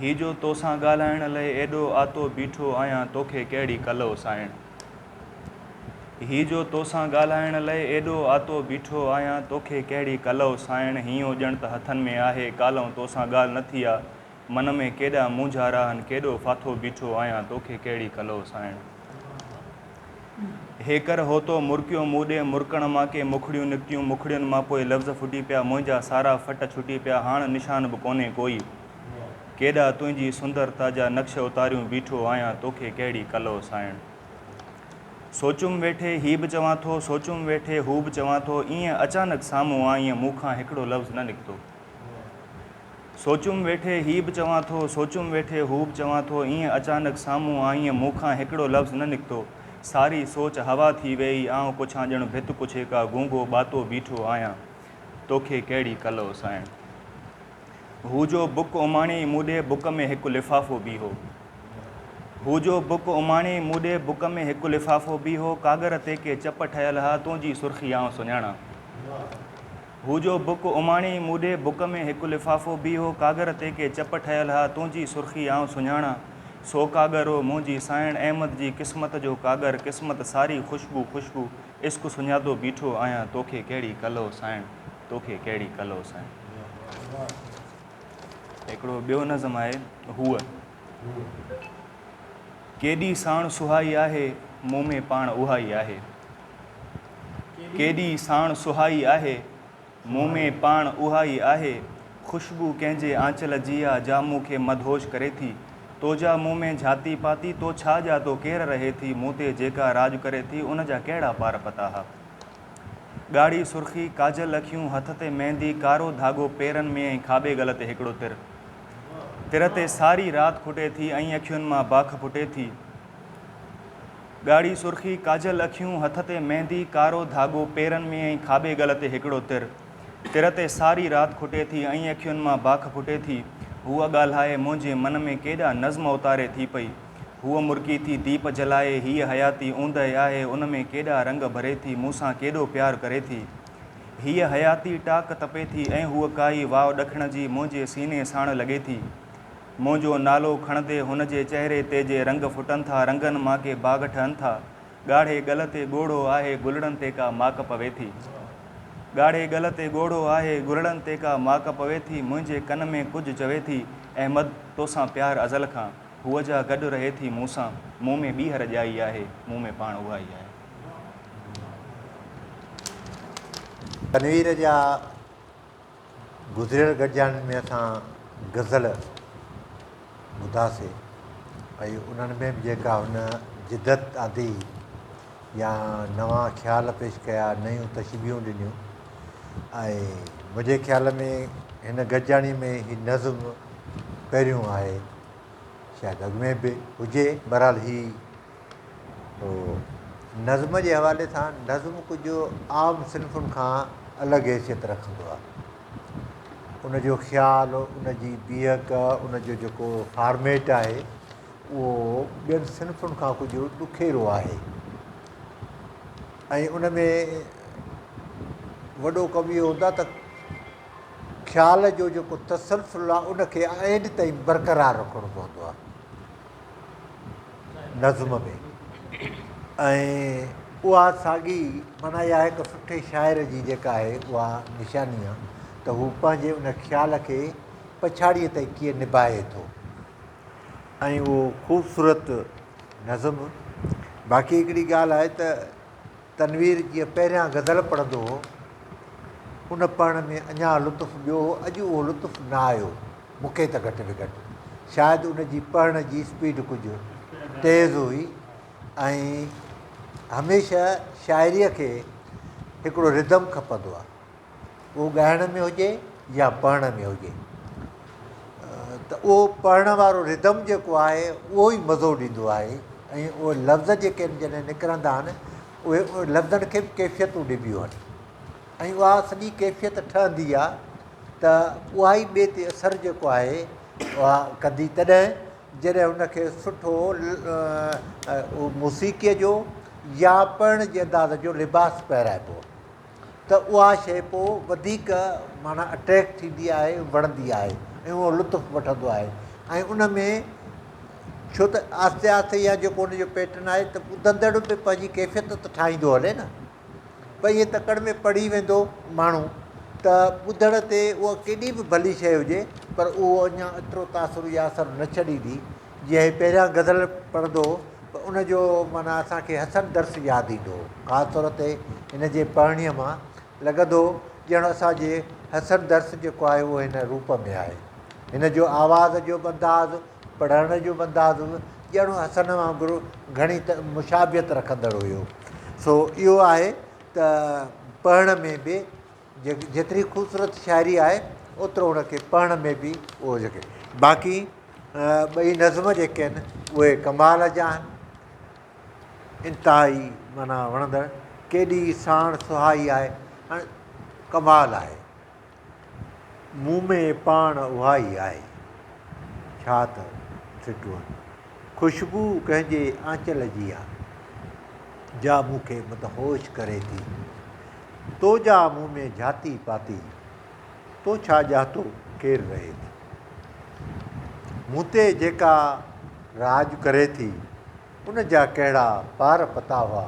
هي جو توسان ڳالهائڻ لئه ايڏو آتو بيٺو آهيان توکي ڪهڙي ڪلهو سائڻ. هي جو توسان ڳالهائڻ لئه ايڏو آتو بيٺو آهيان توکي ڪهڙي ڪلهو سائڻ هينئون ڄڻ ته هٿن ۾ آهي ڪالهون توسان ڳالهه نه ٿي آ من ۾ ڪيڏا مونجهارا هن ڪيڏو ڦاٿو بيٺو آهيان توکي ڪهڙي ڪلهو سائڻ. هيڪر هوتو مرڪيو مون ڏي مرڪڻ مان ڪي مکڙيون نڪتيون مکڙين مان پوء لفظ ڦٽي پيا منهنجا سارا ڦٽ ڇٽي پيا هاڻ نشان به ڪونهي ڪوئي ڪيڏا تنهنجي سندرتا جا نقش اتاريون بيٺو آهيان توکي ڪهڙي ڪلهو سائڻ. سوچيم ويٺي هي به چوان ٿو، سوچيم ويٺي هو به چوان ٿو، ايئن اچانڪ سامهون آئينء مون کان هڪڙو لفظ نه نڪتو. سوچيم ويٺي هي به چوان ٿو، سوچيم ويٺي هو به چوان ٿو، ايئن اچانڪ سامهون آئينء مون کان هڪڙو لفظ نه نڪتو. ساري سوچ هوا ٿي ويئي، آئون ڪڇان ڄڻ ڀت ڪڇي ڪا گونگو ٻاتو بيٺو آهيان، توکي ڪهڙي ڪلهو سائڻ. هو جو بڪ اماڻيئي مون ڏي بڪ ۾ هڪ لفافو به هو. هو جو بڪ اماڻيئي مون ڏي بڪ ۾ هڪ لفافو به هو. ڪاڳر تي ڪي چپ ٺهيل ها تنهنجي سرخي آئون سڃاڻان. هو جو بڪ اماڻيئي مون ڏي بڪ ۾ هڪ لفافو به هو. ڪاڳر تي ڪي چپ ٺهيل ها تنهنجي سرخي آئون سڃاڻان. سو ڪاڳر هو منهنجي سانئڻ احمد جي قسمت جو ڪاڳر قسمت ساري خوشبو خوشبو عشق سڃاتو بيٺو آهيان توکي ڪهڙي ڪلهو سانئڻ توکي ڪهڙي ڪلهو سائين. هڪڙو ٻيو نظم آهي هوء. ڪيڏي ساڻ سهائي آهي، مون ۾ پاڻ اها ئي آهي. ڪيڏي ساڻ سهائي آهي، مون ۾ پاڻ اها ئي آهي. خوشبو ڪنهن جي آنچل جي آ، جا مون کي مدهوش ڪري ٿي. تو جا مون ۾ جھاتي پاتي، تو ڇا ڄاتو ڪير رهي ٿي، مون تي جيڪا راڄ ڪري ٿي، ان جا ڪهڙا پار پتا ها. ڳاڙهي سرخي، ڪاجل اکيون، هٿ تي ميندي، ڪارو ڌاڳو پيرن ۾ ۽ کاٻي ڳل تي هڪڙو تر. تر تي ساري رات کٽي ٿي ۽ اکين مان باک ڦٽي ٿي. ڳاڙهي سرخي، ڪاجل اکيون، هٿ تي ميندي، ڪارو ڌاڳو پيرن ۾ ۽ کاٻي ڳل تي هڪڙو تر. تر تي ساري رات کٽي ٿي ۽ اکين مان باک ڦٽي ٿي. هوء ڳالهائي، منهنجي من ۾ ڪيڏا نظم اتاري ٿي پئي. هوء مرڪي ٿي ديپ جلائي، هيء حياتي اوندهه آهي، ان ۾ ڪيڏا رنگ ڀري ٿي، مون سان ڪيڏو پيار ڪري ٿي. هيء حياتي ٽاڪ تپي ٿي ۽ هوء ڪائي واء ڏکڻ جي منهنجي سيني ساڻ لڳي ٿي. منهنجو نالو کڻندي هن جي چهري تي جي رنگ ڦٽن ٿا، رنگن مان ڪي باغ ٺهن ٿا. ڳاڙهي ڳل تي ڳوڙهو آهي، گلڙن تي ڪا ماڪ پوي ٿي. ڳاڙهي ڳل تي ڳوڙهو آهي، گلڙن تي ڪا ماڪ پوي ٿي، منهنجي ڪن ۾ ڪجهه چوي ٿي، احمد! توسان پيار ازل کان. هوء جا گڏ رهي ٿي مون سان، مون ۾ ٻيهر ڄائي آهي، مون ۾ پاڻ اها ئي آهي. تنوير جا گذريل گڏجاڻين ۾ اسان غزل ٻڌاسي ۽ انهن ۾ به جيڪا هن جدت آندي يا نوان خيال پيش ڪيا، نيون تشبيهون ڏنيون ۽ منهنجي خيال ۾ هن گڏجاڻي ۾ هي نظم پهريون آهي. شايد اڳ ۾ به هجي. بهرحال هي نظم جي حوالي سان نظم ڪجهه عام صنفن کان الڳ حيثيت رکندو آهي. ان جو خيال، ان جي بيهڪ، ان جو جيڪو فارميٽ آهي اهو ٻين صنفن کان ڪجهه ڏکيرو آهي ۽ ان ۾ وڏو ڪم اهو هوندو آهي ته خيال جو جيڪو تسلسل آهي ان کي اينڊ تائين برقرار رکڻو پوندو آهي نظم ۾ ۽ اها ساڳي معنيٰ اها هڪ سٺي شاعر جي جيڪا آهي اها نشاني آهي ته هو پنهنجي ان خيال کي پڇاڙيء تائين ڪيئن نڀائي ٿو ۽ اهو خوبصورت نظم باقي هڪڙي ڳالهه آهي ته تنوير جيئن پهريان غزل پڙهندو هو، ان پڙهڻ ۾ اڃا لطف ٻيو هو، اڄ اهو لطف نه آيو، مون کي ته گهٽ ۾ گهٽ. شايد ان جي پڙهڻ جي اسپيڊ ڪجهه تيز هئي ۽ هميشه شاعريء کي هڪڙو ردم کپندو آهي. اهو ڳائڻ ۾ هجي يا پڙهڻ ۾ هجي ته اهو پڙهڻ وارو ردم جيڪو آهي اهو ئي مزو ڏيندو آهي ۽ اهي لفظ جيڪي آهن جڏهن نڪرندا آهن اهي لفظن کي به ڪيفيتون ڏبيون آهن ۽ اها سڄي ڪيفيت ٺهندي آهي ته اها ئي ٻئي تي اثر جيڪو آهي اها ڪندي تڏهن جڏهن ان کي سٺو موسيقيء جو يا پڙهڻ جي انداز جو لباس پهرائبو ته اها شيء پوء وڌيڪ معنيٰ اٽريڪٽ ٿيندي آهي، وڻندي آهي ۽ اهو لطف وٺندو آهي. ۽ ان ۾ ڇو ته آهستي آهستي يا جيڪو ان جو پيٽرن آهي ته ٻڌندڙ به پنهنجي ڪيفيت ته ٺاهيندو هلي نه. پر ائين تڪڙ ۾ پڙهي ويندو ماڻهو ته ٻڌڻ تي اها ڪيڏي به ڀلي شيء هجي پر اهو اڃا ايترو تاثر يا اثر نه ڇڏيندي جيئن هي پهريان غزل پڙهندو هو ته ان جو معنيٰ اسان کي حسن درس ياد ايندو هو. خاص طور تي هن جي پڙهڻيء مان لڳندو هو ڄڻ اسان جي حسن درس جيڪو آهي اهو هن روپ ۾ آهي. هن جو آواز جو به انداز، پڙهڻ جو به انداز به ڄڻ حسن وانگر گهڻي مشابهت رکندڙ هيو. سو اهو آهي ته پڙهڻ ۾ به جيتري خوبصورت شاعري آهي اوترو ان کي پڙهڻ ۾ به اهو جيڪي باقي ٻئي نظم جيڪي آهن اهي ڪمال جا آهن. انتهائي معنيٰ وڻندڙ ڪيڏي ساڻ سهائي آهي هاڻي ڪمال آهي. مون ۾ پاڻ اها ئي آهي. ڇا ته سٽون آهن. خوشبوء ڪنهن جي آنچل جي آ، جا مون کي مدهوش ڪري ٿي. تو جا مون ۾ جھاتي پاتي، تو ڇا ڄاتو ڪير رهي ٿي. مون تي جيڪا راڄ ڪري ٿي، ان جا ڪهڙا پار پتا هئا.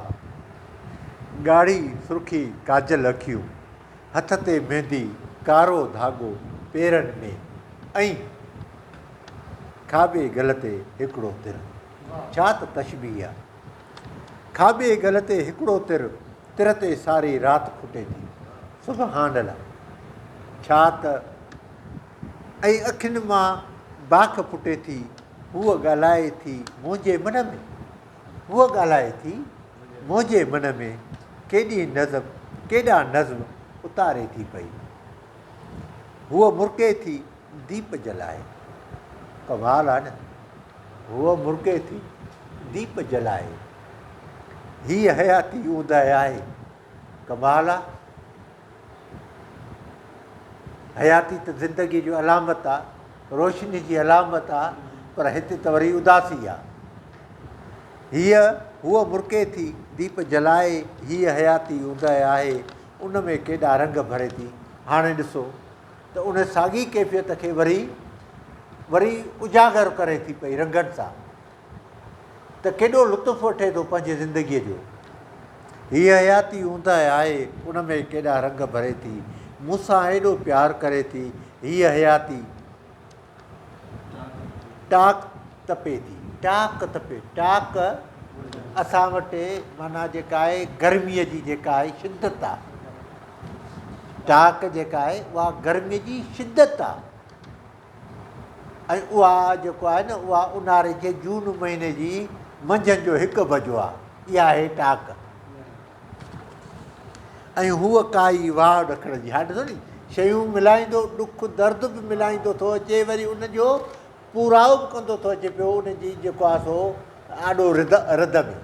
ڳاڙهي سرخي ڪاجل اکيون، هٿ تي ميندي، ڪارو ڌاڳو پيرن ۾ ۽ کاٻي ڳل تي هڪڙو تر. ڇا ته تشبيهه آ. کاٻي ڳل تي هڪڙو تر، تر تي ساري رات کٽي ٿي. سبحان الله. ڇا ته ۽ اکين مان باک ڦٽي ٿي. هوء ڳالهائي ٿي منهنجي من ۾. هوء ڳالهائي ٿي منهنجي من ۾. ڪيڏي نظم، ڪيڏا نظم اتاري ٿي پئي. هوء مرڪي ٿي ديپ جلائي. ڪمال آ نه. هوء مرڪي ٿي ديپ جلائي. هيء حياتي اونداهي آهي. ڪمال آ. حياتي ته زندگيء جو علامت آ، روشنيء جي علامت آ، پر هتي ته وري اداسي آ. هيء، هوء مرڪي ٿي، ديپ جلائي، هيء حياتي اوندهه آهي، ان ۾ ڪيڏا رنگ ڀري ٿي. هاڻي ڏسو ته ان ساڳي ڪيفيت کي وري وري اجاگر ڪري ٿي پئي رنگن سان ته ڪيڏو لطف وٺي ٿو پنهنجي زندگيء جو. هيء حياتي اوندهه آهي، ان ۾ ڪيڏا رنگ ڀري ٿي. مون سان ايڏو پيار ڪري ٿي، هيء حياتي. ٽاڪ تپي ٿي. ٽاڪ تپي، ٽاڪ اسان وٽ معنيٰ جيڪا آهي گرميء جي جيڪا آهي شدت آ. ٽاڪ جيڪا آهي اها گرميء جي شدت آ ۽ اها جيڪو آهي نه اها اونهاري جي جون مهيني جي منجهند جو هڪ بجو آ. اها آهي ٽاڪ. ۽ هوء ڪائي واهه ڏکڻ جي. هاڻي ڏسو ني شيون ملائيندو، ڏک درد به ملائيندو ٿو اچي، وري ان جو پورائو به ڪندو ٿو اچي پيو، ان جي جيڪو آهي سو آڏو رد رد ۾.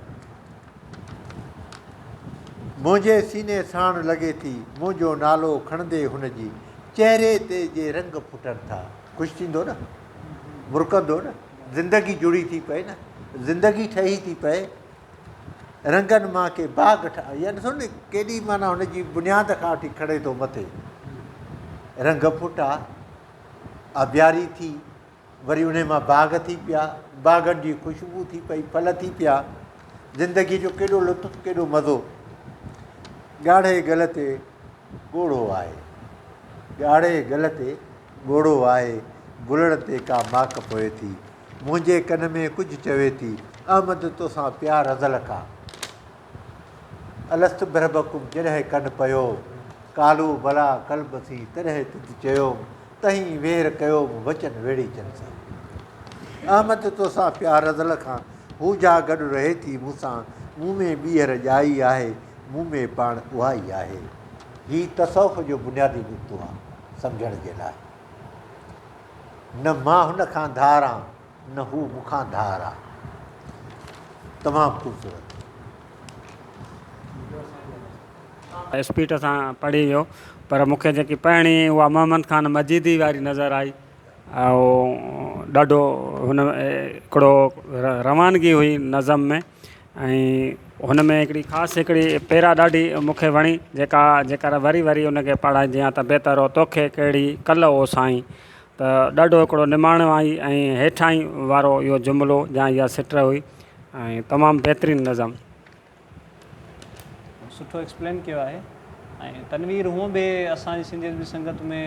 منهنجي سيني ساڻ لڳي ٿي، منهنجو نالو کڻندي هن جي چهري تي جي رنگ ڦٽن ٿا. خوش ٿيندو نه، مرڪندو نه، زندگي جڙي ٿي پئي نه، زندگي ٺهي ٿي پئي. رنگن مان ڪي باغ ٺاهه يا ڏسو نه ڪيڏي معنيٰ هن جي بنياد کان وٺي کڻي ٿو مٿي رنگ ڦٽا آبياري ٿي وري انهي مان باغ ٿي پيا باغن جي خوشبو ٿي پئي ڦل ٿي پيا زندگي جو ڪيڏو لطف ڪيڏو مزو ڳاڙهي گل تي ڳوڙهو آهي ڳاڙهي گل تي ڳوڙهو آهي گلڙ تي ڪا ماڪ پوي ٿي منهنجي ڪن ۾ ڪجهه چوي ٿي، احمد توسان پيار ازل کان. الست بربڪم جڏهن ڪن پيو، قالو بلا قلب سين تڏهن تت چيوم، تهين وير ڪيوم وچن ويڙهيچن سان. احمد توسان پيار ازل کان، هو جا گڏ رهي ٿي مون سان، مون ۾ ٻيهر ڄائي آهي، مون ۾ پاڻ اها ئي آهي. هي تصوف جو بنيادي نقطو آهي سمجهڻ جي لاء. نه مان هن کان ڌار آن نه هو مون کان ڌار آ. تمام خوبصورت. اسپيڊ سان پڙهي ويو پر مون کي جيڪي پڙهڻي هئي اها محمد خان مجيدي واري نظر آئي ۽ ڏاڍو هن هڪڙو روانگي هئي نظم ۾ ۽ هن ۾ هڪڙي خاص هڪڙي پيرا ڏاڍي مون کي وڻي جيڪا جيڪر وري وري ان کي پڙهجي ها ته بهتر هو توکي ڪهڙي ڪل او سائين. ته ڏاڍو هڪڙو نماڻو آئي ۽ هيٺائين وارو اهو جملو يا اها سٽ هئي ۽ تمام بهترين نظم. سٺو ايڪسپلين ڪيو آهي ۽ تنوير هونء به اسان جي سنڌي ادبي سنگت ۾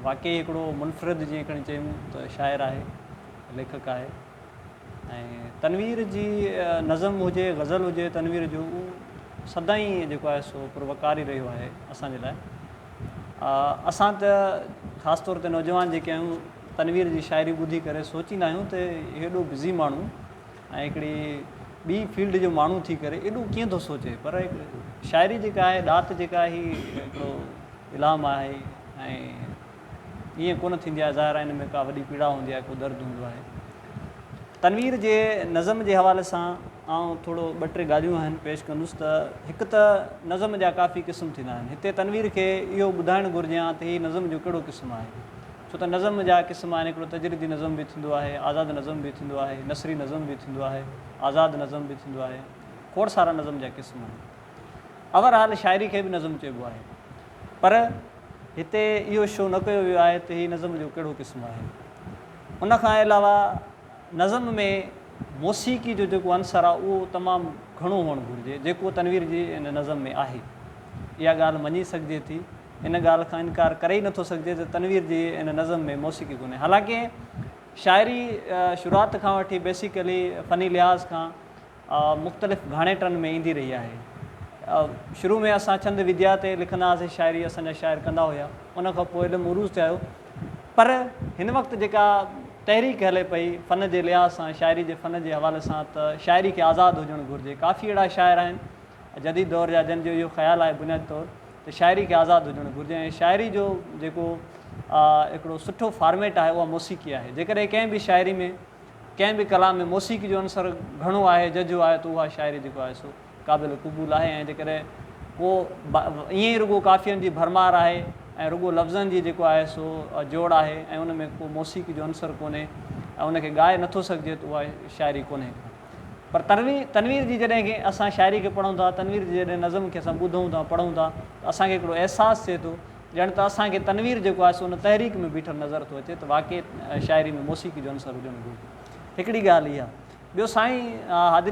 واقعي هڪڙو منفرد جيئن کڻي چئون ته شاعر آهي ليکڪ آهي ۽ تنوير جي نظم هجي غزل هجي تنوير جو اهو سدائين جيڪو آهي سو پروقار ئي رهيو آهي اسان جي لاء اسان ته خاص طور تي نوجوان جيڪي آهيون تنوير جي شاعري ٻڌي ڪري سوچيندا آهيون ته هيڏو بزي ماڻهو ۽ هڪڙي ٻي فيلڊ جو ماڻهو ٿي ڪري ايڏو ڪيئن ٿو سوچي پر شاعري جيڪا آهي ڏات جيڪا آهي هڪڙو الهام آهي ۽ ائين ڪونه ٿيندي آهي ظاهر آهي ان ۾ ڪا وڏي پيڙا هوندي آهي ڪو درد هوندو آهي تنوير جي نظم جي حوالي سان آئون ٿورو ٻه ٽي ڳالهيون آهن پيش ڪندس ته هڪ ته نظم جا ڪافي قسم ٿيندا آهن هتي تنوير کي اهو ٻڌائڻ گهرجي ها ته هي نظم جو ڪهڙو قسم آهي ڇو ته نظم جا قسم آهن هڪڙو تجريدي نظم به ٿيندو آهي آزاد نظم به ٿيندو آهي نثري نظم به ٿيندو آهي آزاد نظم به ٿيندو آهي کوڙ سارا نظم جا قسم آهن اوور آل شاعري کي به نظم چئبو آهي پر هتي اهو شو نه ڪيو ويو آهي ته هي نظم جو ڪهڙو قسم آهي ان کان علاوه نظم ۾ موسيقي جو جيڪو عنصر آهي اهو تمام گهڻو هئڻ گهرجي جيڪو تنوير جي ان نظم ۾ آهي. اها ڳالهه مڃي سگهجي ٿي. ان ڳالهه کان انڪار ڪري ئي نٿو سگهجي ته تنوير جي ان نظم ۾ موسيقي ڪونهي. حالانڪه شاعري شروعات کان وٺي بيسيڪلي فني لحاظ کان مختلف گهاڻيٽن ۾ ايندي رهي آهي. شروع ۾ اسان ڇند وديا تي لکندا هئاسين شاعري اسان جا شاعر ڪندا هيا ان کان پوء علم عروض تي آيو پر هن وقت جيڪا تحريڪ هلي پئي فن جي لحاظ سان شاعري جي فن جي حوالي سان ته شاعري کي آزاد هجڻ گهرجي ڪافي اهڙا شاعر آهن جديد دور جا جن جو اهو خيال آهي بنيادي طور ته شاعري کي آزاد هجڻ گهرجي ۽ شاعري جو جيڪو هڪڙو سٺو فارميٽ آهي اها موسيقي آهي جيڪڏهن ڪنهن به شاعري ۾ ڪنهن به ڪلام ۾ موسيقي جو عنصر گهڻو آهي، ججهو آهي ته اها شاعري جيڪو آهي سو قابل قبول آهي ۽ جيڪڏهن ڪو ائين ئي رڳو قافين جي ڀرمار آهي ۽ رڳو لفظن جي جيڪو آهي سو جوڙ آهي ۽ ان ۾ ڪو موسيقي جو عنصر ڪونهي ۽ ان کي ڳائي نٿو سگهجي ته اها شاعري ڪونهي ڪا. پر تنوير جي جڏهن اسان شاعري کي پڙهون ٿا، تنوير جي جڏهن نظم کي اسان ٻڌون ٿا، پڙهون ٿا ته اسان کي هڪڙو احساس ٿئي ٿو ڄڻ ته اسان کي تنوير جيڪو آهي سو ان تحريڪ ۾ بيٺل نظر ٿو اچي ته واقعي شاعري ۾ موسيقي جو عنصر هجڻ گهرجي. هڪڙي ڳالهه اها. ٻيو سائين هادي.